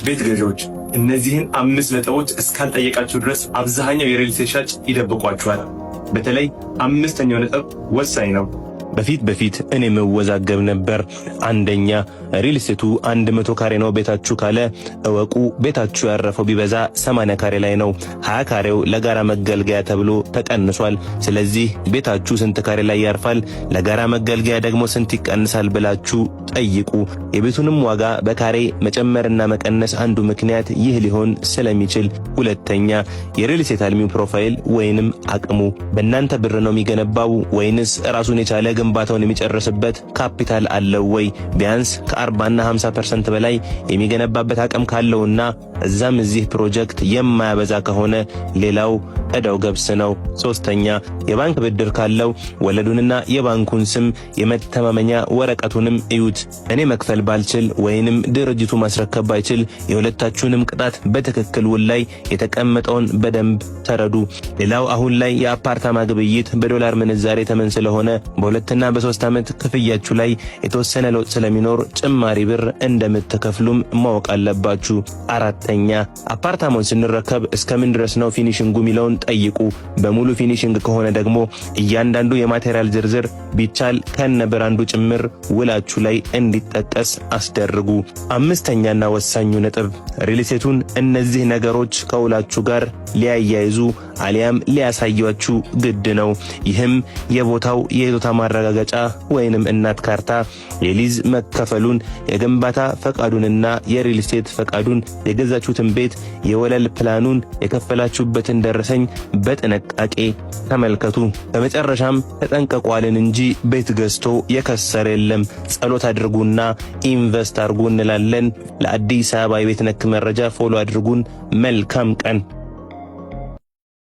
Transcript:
ቤት ገዢዎች፣ እነዚህን አምስት ነጥቦች እስካልጠየቃችሁ ድረስ አብዛኛው የሪል ስቴት ሻጭ ይደብቋችኋል። በተለይ አምስተኛው ነጥብ ወሳኝ ነው። በፊት በፊት እኔ መወዛገብ ነበር። አንደኛ፣ ሪል ስቴቱ 100 ካሬ ነው ቤታችሁ ካለ እወቁ፣ ቤታችሁ ያረፈው ቢበዛ 80 ካሬ ላይ ነው። 20 ካሬው ለጋራ መገልገያ ተብሎ ተቀንሷል። ስለዚህ ቤታችሁ ስንት ካሬ ላይ ያርፋል፣ ለጋራ መገልገያ ደግሞ ስንት ይቀንሳል ብላችሁ ጠይቁ። የቤቱንም ዋጋ በካሬ መጨመርና መቀነስ አንዱ ምክንያት ይህ ሊሆን ስለሚችል። ሁለተኛ፣ የሪል ስቴት አልሚው profile ወይንም አቅሙ፣ በእናንተ ብር ነው የሚገነባው ወይንስ ራሱን የቻለ ግንባታውን የሚጨርስበት ካፒታል አለው ወይ? ቢያንስ ከ40 እና 50% በላይ የሚገነባበት አቅም ካለውና እዛም እዚህ ፕሮጀክት የማያበዛ ከሆነ ሌላው ዕዳው ገብስ ነው። ሶስተኛ፣ የባንክ ብድር ካለው ወለዱንና የባንኩን ስም፣ የመተማመኛ ወረቀቱንም እዩት። እኔ መክፈል ባልችል ወይንም ድርጅቱ ማስረከብ ባይችል የሁለታችሁንም ቅጣት በትክክል ውል ላይ የተቀመጠውን በደንብ ተረዱ። ሌላው አሁን ላይ የአፓርታማ ግብይት በዶላር ምንዛሬ ተመን ስለሆነ በ2ና በ3 ዓመት ክፍያችሁ ላይ የተወሰነ ለውጥ ስለሚኖር ጭማሪ ብር እንደምትከፍሉም ማወቅ አለባችሁ። አራተኛ፣ አፓርታማውን ስንረከብ እስከምን ድረስ ነው finishing ኡ የሚለውን ጠይቁ። በሙሉ finishing ከሆነ ደግሞ እያንዳንዱ የ material ዝርዝር ቢቻል ከነ brand ኡ ጭምር ውላችሁ ላይ እንዲጠቀስ አስደርጉ። አምስተኛና ወሳኙ ነጥብ፣ ሪል ስቴቱን እነዚህ ነገሮች ከውላችሁ ጋር ሊያያይዙ አሊያም ሊያሳያችሁ ግድ ነው። ይህም የቦታው የይዞታ ማረጋገጫ ወይንም እናት ካርታ፣ የሊዝ መከፈሉን፣ የግንባታ ፈቃዱንና የሪል ስቴት ፈቃዱን፣ የገዛችሁትን ቤት የወለል ፕላኑን፣ የከፈላችሁበትን ደረሰኝ በጥንቃቄ ተመልከቱ። በመጨረሻም ተጠንቀቁ አልን እንጂ ቤት ገዝቶ የከሰረ የለም። ጸሎት አድርጉና invest አድርጉ እንላለን። ለአዲስ አበባ የቤት ነክ መረጃ follow አድርጉን። መልካም ቀን።